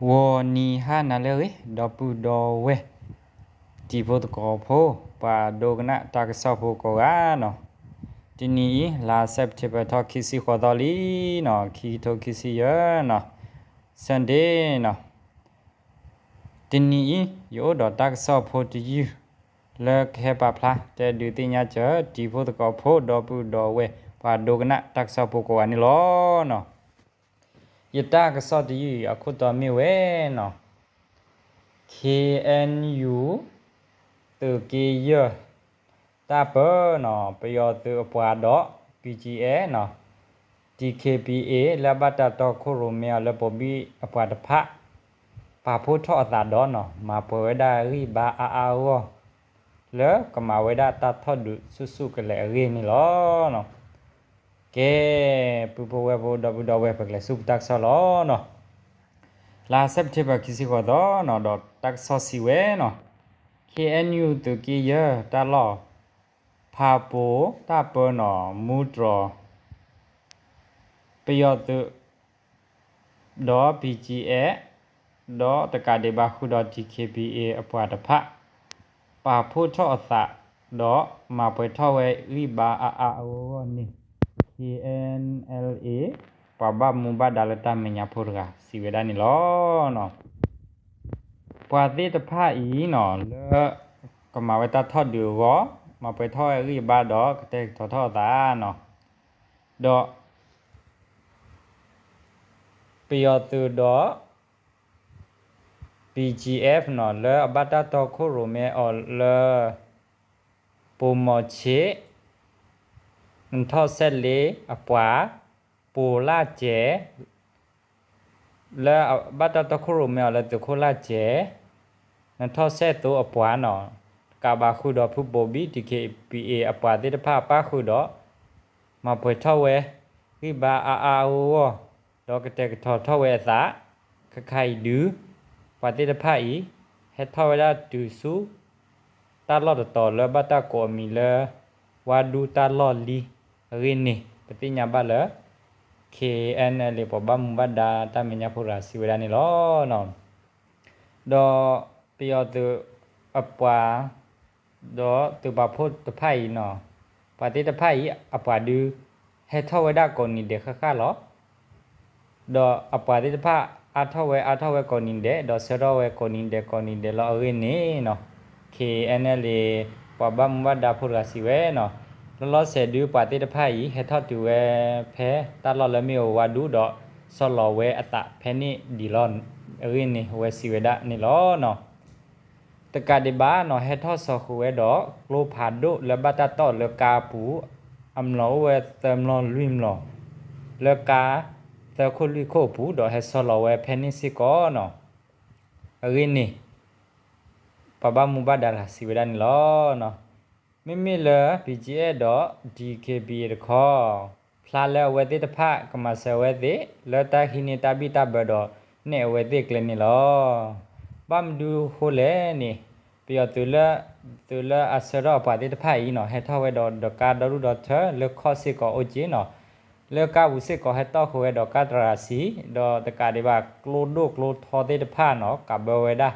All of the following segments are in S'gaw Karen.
ဂီၤနံၤဟါနၤလၢအဂ့ၤ ဒီပုၢ်ဒီဝဲၢ် တံၤဖိသကိးဖိ ပှၤဒိကနၣ်တၢ်ကစီၣ်ဖိကိးဂၤနီၤ, တနံၤအံၤ လါစဲးပထ့ဘၢၣ်ထီၣ်ခံဆံဃိးသီလံနီၤ, ခံကထိခံဆံယဲၢ်နီၤ, Sunday နီၤ. တနံၤအံၤ ယအိၣ်ဒီးတၢ်ကစီၣ်ဖိတယုၢ် လၢကဟဲပာ်ဖျါတဲဒုးသ့ၣ်ညါစၢၤ တံၤဖိသကိးဖိ ဒီပုၢ်ဒီဝဲၢ် ပှၤဒိကနၣ်တၢ်ကစီၣ်ဖိကိးဂၤန့ၣ်လီၤနီၤ. ယတၢ်ကစီၣ်တယုၢ်အံၤအခိၣ်တီမ့ၢ်ဝဲနီၤ, K N U သုးက့ယဲၢ် တၢ်ပၢနီၤ, ပယီၤသုးအပှၤဒီး P G F နီၤ, D K B A လၢအဘၣ်တၢ်တီခိၣ်ရိၣ်မဲအီၤလၢပိာ်ဘံၣ်အပှၤတဖၣ် ပာ်ဖှိၣ်ထီၣ်အသးဒီးနီၤ, မၤပှဲၤဝဲဒၣ်ဂံၢ်ဘါအါအါဂီၢ်ဂီၢ် လၢကမၤဝဲဒၣ်တၢ်ထီၣ်ဒုးဆူၣ်ဆူၣ်ကလဲာ်အဂ့ၢ်န့ၣ်လီၤ. ကဲ ပုၢ်ဖိဝဲၢ်ဖိ ဒီပုၢ်ဒီဝဲၢ် ပကလဲၤဆူပတၢ်ကစီၣ်လီၤနီၤ. လါစဲးပထ့ဘၢၣ်ခံဆံဃိးသီနီၤ, ဒီးတၢ်ကစီၣ်စံးဝဲနီၤ, K N U သုးက့ယဲၢ် တၢ်လီၢ် ဖၣ်ပိၢ် တၢ်ပၢနီၤ, မူတြီၤ ပယီၤသုး ဒီး P G F ဒီးတကးဒံးဘၣ်ဃုာ်ဒီး D K B A အပှၤတဖၣ် ပာ်ဖှိၣ်ထီၣ်အသး ဒီးမၤပှဲၤထီၣ်ဝဲဂံၢ်ဘါအါအါအါဂီၢ်ဂီၢ်န့ၣ် K N L A ပှၤဘၣ်မူဘၣ်ဒါလၢတၢ်မဲာ်ညါဖိတဂၤ စံးဝဲဒၣ်န့ၣ်လီၤ. ပှၤသ့ၣ်တဖၣ်အံၤနီၤ လၢကမၤဝဲတၢ်ထီၣ်ဒုးအဂီၢ် မၤပှဲၤထီၣ်ဝဲဂံၢ်ဘါဒီးကတဲာ်ကတီၤထီၣ်အသးနီၤ, ဒီး ပယီၤသုးဒီး P G F နီၤ လၢအဘၣ်တၢ်တီခိၣ်ရိၣ်မဲအီၤလၢ ပိာ်မီၤဆ့း နထီၣ်ဆဲးလ့အပှၤ ပိာ်လၢ်စဲး လၢအဘၣ်တၢ်တီခိၣ်ရိၣ်မဲအီၤလၢသုးခိၣ်လၢ်စဲး နထီၣ်ဆဲးသိအပှၤနီၤ, တကးဘၣ်ဃုာ်ဒီးဖုဘိဘံၣ် D K B A အပှၤသ့ၣ်တဖၣ်ပၣ်ဃုာ်ဒီး မၤပှဲၤထီၣ်ဝဲ ဂံၢ်ဘါအါအါအါဂီၢ်ဂီၢ် ဒီးကတဲာ်ကတီၤထီၣ်ဝဲအသး, ခဲခါအံၤဒုး ပှၤသ့ၣ်တဖၣ်အံၤ ဟဲထီၣ်ဝဲဒၣ်တုၤဆူ တၢ်လီၢ်တတီၤလၢဘၣ်တၢ်ကိးအမံၤလၢ ဝါဒူတၢ်လီၢ်လံအဂ့ၢ်န့ၣ် ပသ့ၣ်ညါဘၣ်လၢ K N L A ပှၤဘၣ်မူဘၣ်ဒါတၢ်မဲာ်ညါဖိတဂၤစံးဝဲဒၣ်န့ၣ်လီၤ. ဒီးပယီၤသုးအပှၤ ဒီးသုးပာ်ဖှိၣ်တဖၣ်အံၤနီၤ, ပှၤသ့ၣ်တဖၣ်အံၤအပှၤဒုး ဟဲထီၣ်ဝဲဒၣ်ကိးနံၤဒဲးဃၣ်ဃၣ်လီၤ. ဒီးအပှၤသ့ၣ်တဖၣ်အါထီၣ်ဝဲအါထီၣ်ဝဲကိးနံၤဒဲး ဒီးဆၢထီၣ်ဝဲကိးနံၤဒဲးကိးနံၤဒဲးလီၤအဂ့ၢ်န့ၣ်နီၤ, K N L A ပှၤဘၣ်မူဘၣ်ဒါဖိတဂၤစံးဝဲနီၤ, လီၤလီၤဆဲးဒုးပှၤသ့ၣ်တဖၣ်အံၤ ဟဲထီၣ်တုၤဝဲဖဲတၢ်လီၢ်လၢမ့ၢ်ဝဲဝါဒူဒီး ဆီလီၤဝဲအသးဖဲန့ၣ်ဒံးလီၤအဂ့ၢ်န့ၣ် အဝဲစံးဝဲဒၣ်န့ၣ်လီၤ. တကးဒံးဘၣ်နီၤ ဟဲထီၣ်စိာ်ဃုာ်ဝဲဒီးကျိဖးဒိၣ်လၢဘၣ်တၢ်တီၢ်လၢကါပူၤ အမျိာ်အိၣ်ဝဲသၢမျိာ်လွံၢ်မျိာ် လၢကါသၢခိၣ်လွံၢ်ခိၣ်အပူၤ ဒီးဟဲဆီလီၤဝဲဖဲန့ၣ်စ့ၢ်ကီးနီၤ အဂ့ၢ်န့ၣ် ပှၤဘၣ်မူဘၣ်ဒါတဂၤစံးဝဲဒၣ်န့ၣ်လီၤ. မ့မ့ၢ်လၢ P G F ဒီး D K B A တခီ ဖျါလၢအဝဲသ့ၣ်တဖၣ်ကမၤစၢၤအဝဲသ့ၣ် လၢတၢ်ဟံးန့ၢ်တၢ်ဘံၣ်တၢ်ဘၢဒီး နဲၣ်အဝဲသ့ၣ်ကျဲန့ၣ်လီၤ. ဘၣ်မနုၤဃိလဲၣ်န့ၣ် ပယီၤသုးလၢ သုးလၢအဆှၢထီၣ်အပှၤသ့ၣ်တဖၣ်အံၤနီၤ ဟဲထီၣ်ဝဲဒီးဒီးကါဒီဒူၣ်ဒီထၢလၢခီၣ်စ့ၢ်ကီးအိၣ်က့နီၤ လၢကါပူၤစ့ၢ်ကီးဟဲတီၢ်ဃုာ်ဝဲဒီးကါတြၢၤဆံး ဒီးတကးဒံးဘၣ်ကျိဒိၣ်ကျိထီသ့ၣ်တဖၣ်နီၤ ကးဘၢဝဲဒၣ်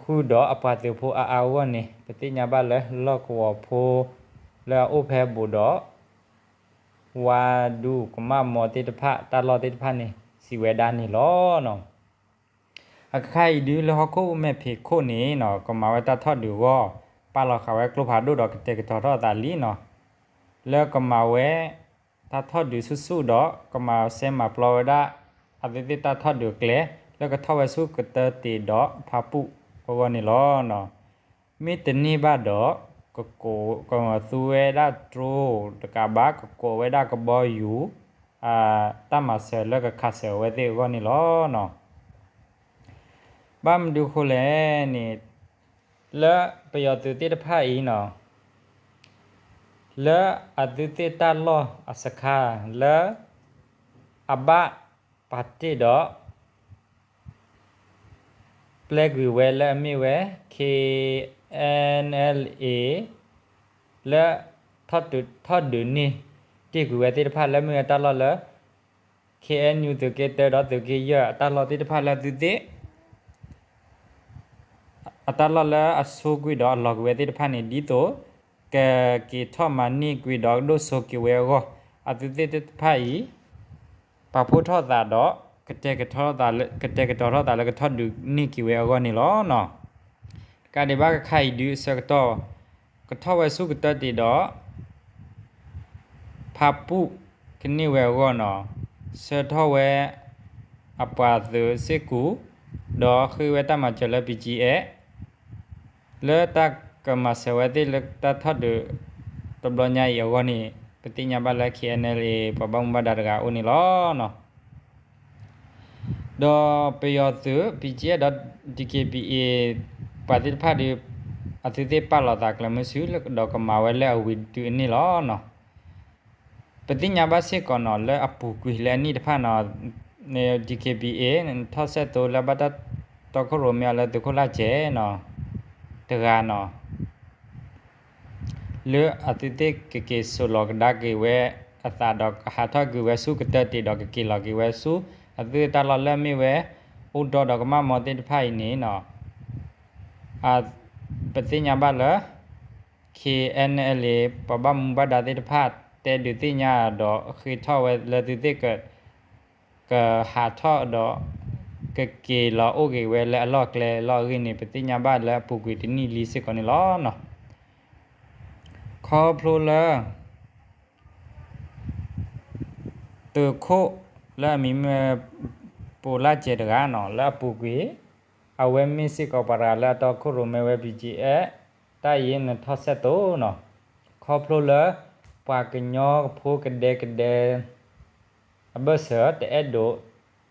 ဃုာ်ဒီးအပှၤသုးဖိအါအါဂီၢ်ဂီၢ်န့ၣ် ပသ့ၣ်ညါဘၣ်လၢလီၢ်ကဝီၤဖိ လၢအအိၣ်ဖဲဘူးဒီး ဝါဒူကမၣ်မီၤသ့ၣ်တဖၣ် တၢ်လီၢ်သ့ၣ်တဖၣ်န့ၣ် စံးဝဲဒၣ်န့ၣ်လီၤ. အခါအံၤဒုးလၢဟီၣ်ခိၣ်မဲာ်ဖံးခိၣ်န့ၣ်နီၤ ကမၤဝဲတၢ်ထီၣ်ဒုးအဂီၢ် ပာ်လီၤဃာ်ဝဲကျိဖးဒိၣ်ဒီးကတဲာ်ကတီၤထီၣ်အသးလံနီၤ လၢကမၤဝဲ တၢ်ထီၣ်ဒုးဆူၣ်ဆူၣ်ဒီး ကမၤစဲမၤပျီဝဲဒၣ် အဝဲသ့ၣ်တၢ်ထီၣ်ဒုးကျဲ လၢကထီၣ်ဝဲဆူကတၢတံးဒီးဖၣ်ပူၣ်အဂီၢ်န့ၣ်လီၤ. မ့ၢ်တန့ၢ်ဘၣ်ဒီး ကကိးကသူဝဲဒၣ်တြိတကးဘၣ် ကကိးဝဲဒၣ်ကဘီယူၤ တၢ်မၤစၢၤလၢကခးစၢၤအဝဲသ့ၣ်အဂီၢ်န့ၣ်လီၤ. ဘၣ်မနုၤဃိလဲၣ်န့ၣ် လၢပယီၤသုးသ့ၣ်တဖၣ်အံၤနီၤ လၢအသုးသ့ၣ်တၢ်လီၢ်အစခါ လၢအဘၣ်ပာ်တ့ၢ်ဒီး ပျဲကွံာ်ဝဲလၢအမ့ၢ်ဝဲ K N L A လၢထီၣ်ဒုးန့ၢ်တ့ၢ်ကွံာ်ဝဲသ့ၣ်တဖၣ်လၢမ့ၢ်ဝဲတၢ်လီၢ်လၢ ခ့ၣ်အဲၣ်ယူၣ် သုးက့တၢဒီးသုးက့ယဲၢ် အတၢ်လီၢ်သ့ၣ်တဖၣ်လၢအသုးသ့ၣ် အတၢ်လီၢ်လၢအဆိကွံာ်ဒီးအလီၤကွံာ်ဝဲသ့ၣ်တဖၣ်န့ၣ် ဒ်သိး ကက့ၤထီၣ်မၤန့ၢ်ကွံာ်ဒီးဒိၣ်စိက့ၤဝဲအဂီၢ် အသုးသ့ၣ်တဖၣ်အံၤ ပာ်ဖှိၣ်ထီၣ်သးဒီး ကတဲာ်ကတီၤထီၣ်သးလၢ ကတဲာ်ကတီၤထီၣ်သးလၢကထီၣ်ဒုးန့ၢ်က့ၤဝဲအဂီၢ်န့ၣ်လီၤ. တကးဒံးဘၣ် ကခါအံၤဒုးအဆၢကတီၢ် ကထီၣ်ဝဲဆူကတၢၢ်တ့ၢ်ဒီး ဖၣ်ပူၣ်ကန့ၢ်ဝဲအဂီၢ်န့ၣ် ဆှၢထီၣ်ဝဲအပှၤသုးစ့ၢ်ကီး ဒီးဃ့ဝဲတၢ်မၤစၢၤလၢ BGF လၢတၢ်ကမၤစၢၤဝဲသ့ၣ်လၢတၢ်ထီၣ်ဒုး တဘျီညါအံၤအဂီၢ်န့ၣ် ပသ့ၣ်ညါဘၣ်လၢ KNLA ပှၤဘၣ်မူဘၣ်ဒါတဂၤအိၣ်န့ၣ်လီၤ. ဒီးပယီၤသုး BGF ဒီး DKBA ပှၤသ့ၣ်တဖၣ်ဒီး အသုးသ့ၣ်ပာ်လီၤသးကျဲမုၢ်ဆူၣ် ဒီးကမၤဝဲလၢအဝံၤဒုးအန့ၣ်လီၤ. ပသ့ၣ်ညါဘၣ်စ့ၢ်ကီးန့ၣ် လၢအပူၤကွံာ်လၢအနံၣ်တဖၣ်န့ၣ် DKBA ထီၣ်စဲးသိးလၢဘၣ်တၢ်တီခိၣ်ရိၣ်မဲအီၤလၢသုးခိၣ်လၢ်ကဲၤန့ၣ် တဂၤန့ၣ် လၢအသုးသ့ၣ်ကက့ၤစိာ်လီၤကဒါက့ၤဝဲအသးဒီးကဟးထီၣ်ကွံာ်ဝဲဆူကတၢၢ်တ့ၢ်ဒီးကက့ၤလီၤက့ၤဝဲဆူ အသုးတၢ်လီၢ်လၢအမ့ၢ်ဝဲ အိၣ်ဒီးဒီးကမၣ်မီၤသ့ၣ်တဖၣ်အံၤန့ၣ် ပသ့ၣ်ညါဘၣ်လၢ KNLA ပှၤဘၣ်မူဘၣ်ဒါသ့ၣ်တဖၣ် တဲဒုးသ့ၣ်ညါဒီးဃ့ထီၣ်ဝဲလၢသုးသ့ၣ် ကဟးထီၣ်ဒီး ကက့ၤလီၤအိၣ်က့ၤဝဲလၢအလီၢ်ကျဲလီၢ်အဂ့ၢ်န့ၣ် ပသ့ၣ်ညါဘၣ်လၢအပူၤကွံာ်တနံၣ်လံစ့ၢ်ကီးန့ၣ်လီၤ. ခီဖျိလၢ သုးခိၣ်လၢအမံၤမ့ၢ် ပူၤလၢ်ကဲၤတဂၤန့ၣ် လၢအပူၤကွံာ် အဝဲမ့ၢ်စ့ၢ်ကီးပှၤတဂၤလၢအတီခိၣ်ရိၣ်မဲဝဲ BGF တၢ်အံၤန့ၣ်ထီၣ်စဲးသိးန့ၣ် ခီဖျိလၢ ပှၤကညီဖိကဒဲကဒဲ အဘၢၣ်စၢၤ တအဲၣ်ဒိး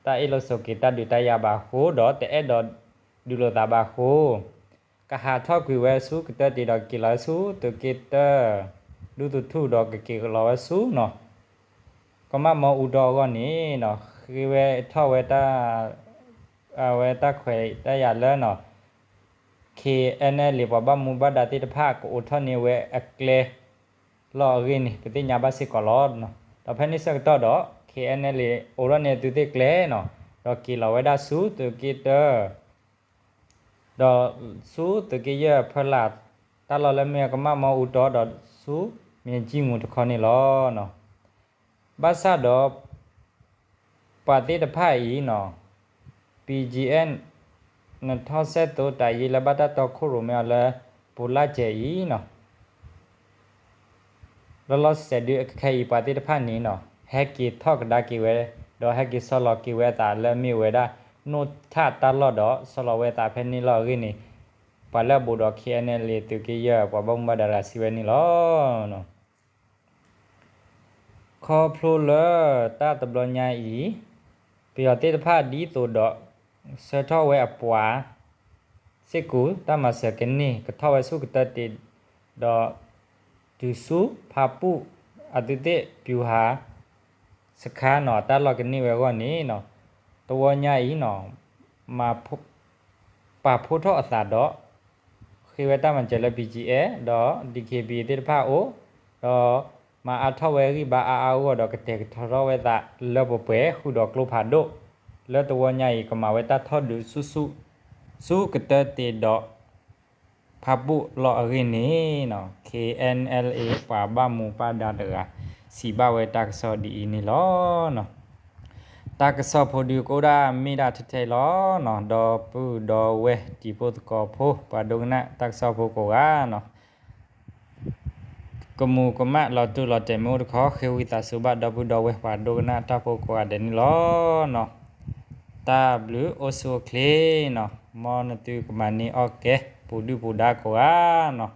တၢ်အ့ၣ်လိာ်ဆိးက့ၤတၢ်ဒုးတၢ်ယၤဘၣ်အဃိ ဒီးတအဲၣ်ဒိးဒုးလိာ်သးဘၣ်အဃိ ကဟးထီၣ်ကွံာ်ဝဲဆူကတၢၢ်တ့ၢ်ဒီးကက့ၤလီၤဆူသုးက့တၢ ဒူသထူၣ်ဒီးကက့ၤလီၤဝဲဆူန့ၣ် ကမၣ်မီၤအူတီအဂီၢ်န့ၣ် ဃ့ဝဲထီၣ်ဝဲ အဝဲတၢ်ခွဲးတၢ်ယာ်လၢ KNLA ပှၤဘၣ်မူဘၣ်ဒါသ့ၣ်တဖၣ်ကအိးထီၣ်န့ၢ်ဝဲအကျဲ လီၢ်အဂ့ၢ်န့ၣ် ပသ့ၣ်ညါဘၣ်စ့ၢ်ကီးလီၤ. ဒီးဖဲန့ၣ်ဆၢကတီၢ်ဒီး KNLA အိးထီၣ်န့ၢ်အသုးသ့ၣ်ကျဲန့ၣ် ဒီးက့ၤလီၤဝဲဒၣ်ဆူသုးက့တၢ ဒီးဆူသုးက့ယဲၢ်ဖီလာ် တၢ်လီၢ်လၢမ့ၢ်ကမၣ်မီၤအူတီဒီးဆူမၠဲကံမူၤတခီန့ၣ်လီၤ. ဘၣ်ဆၣ်ဒီး ပှၤသ့ၣ်တဖၣ်အံၤန့ၣ် BGF နထီၣ်စဲးသိးတၢ်အံၤလၢဘၣ်တၢ်တီခိၣ်ရိၣ်မဲအီၤလၢ ပူၤလၢ်ကဲၤအံၤန့ၣ် လီၤလီၤဆဲးဆဲးဒုးခဲအံၤပှၤသ့ၣ်တဖၣ်န့ၣ် ဟဲက့ၤထီၣ်ကဒါက့ၤဝဲ ဒီးဟဲက့ၤဆီလီၤက့ၤဝဲအသးလၢအမ့ၢ်ဝဲဒၣ် နိၣ်ထၣ်တၢ်လီၢ်ဒီးဆီလီၤဝဲအသးဖဲန့ၣ်လီၢ်အဂ့ၢ်န့ၣ် ပှၤလၢအဘူးဒီး KNLA သုးက့ယဲၢ် ပှၤဘၣ်မူဘၣ်ဒါတဂၤစံးဝဲန့ၣ်လီၤ. ခီဖျိလၢတၢ်တဘျီညါအံၤ ပယီၤသ့ၣ်တဖၣ်ဒ်သိးဒီး ဆှၢထီၣ်ဝဲအပှၤ စ့ၢ်ကီး တၢ်မၤစၢၤကန့ၢ် ကထီၣ်ဝဲဆူကတၢၢ်တ့ၢ်ဒီး တုၤဆူဖၣ်ပူၣ် အသုးသ့ၣ် ဗျူဟာစခန်း န့ၣ် တၢ်လီၢ်ကန့ၢ်ဝဲအဂီၢ်န့ၣ် တဝီညါအံၤန့ၣ် ပာ်ဖှိၣ်ထီၣ်အသးဒီး ဃ့ဝဲတၢ်မၤစၢၤလၢ BGF ဒီး DKBA သ့ၣ်တဖၣ်အအိၣ် ဒီးမၤအါထီၣ်ဝဲဂံၢ်ဘါအါအါဂီၢ်ဂီၢ်ဒီး ကတဲာ်ကတီၤထီၣ်ဝဲသးလၢပှဲၤပှဲၤ ဃုာ်ဒီးကျိဖးဒိၣ် လၢတဝီညါအံၤ ကမၤဝဲတၢ်ထီၣ်ဒုးဆူၣ်ဆူၣ် ဆူကတၢၢ်တ့ၢ်ဒီး ဖၣ်ပူၣ်လီၢ်အဂ့ၢ်န့ၣ် KNLA ပှၤဘၣ်မူဘၣ်ဒါတဂၤ စံးဘၣ်ဝဲတၢ်ကစီၣ်ဒ်အံၤန့ၣ်လီၤ. တၢ်ကစီၣ်ဖိဒုးကအိၣ်ဒၣ်မ့ၢ်ဒၣ်ထဲထဲအံၤလီၤ. ဒီပုၢ်ဒီဝဲၢ်တံၤဖိသကိးဖိ ပှၤဒိကနၣ်တၢ်ကစီၣ်ဖိကိးဂၤန့ၣ် ကမူၤကမၣ်လီၤတိၢ်လီၤတဲာ်မ့ၢ်အိၣ်တခီ ဃ့ဝံသးစူၤဘၣ်ဒီပုၢ်ဒီဝဲၢ်ပှၤဒိကနၣ်တၢ်ဖိကိးဂၤဒဲးန့ၣ်လီၤ. တၢ်ဘျုးအိၣ်ဆူၣ်အိၣ်ချ့န့ၣ် မ်နသုကမၤန့ၢ်အီၣ်ကဲ ပူၤဒုၣ်ပူၤဒါကိးဂၤန့ၣ်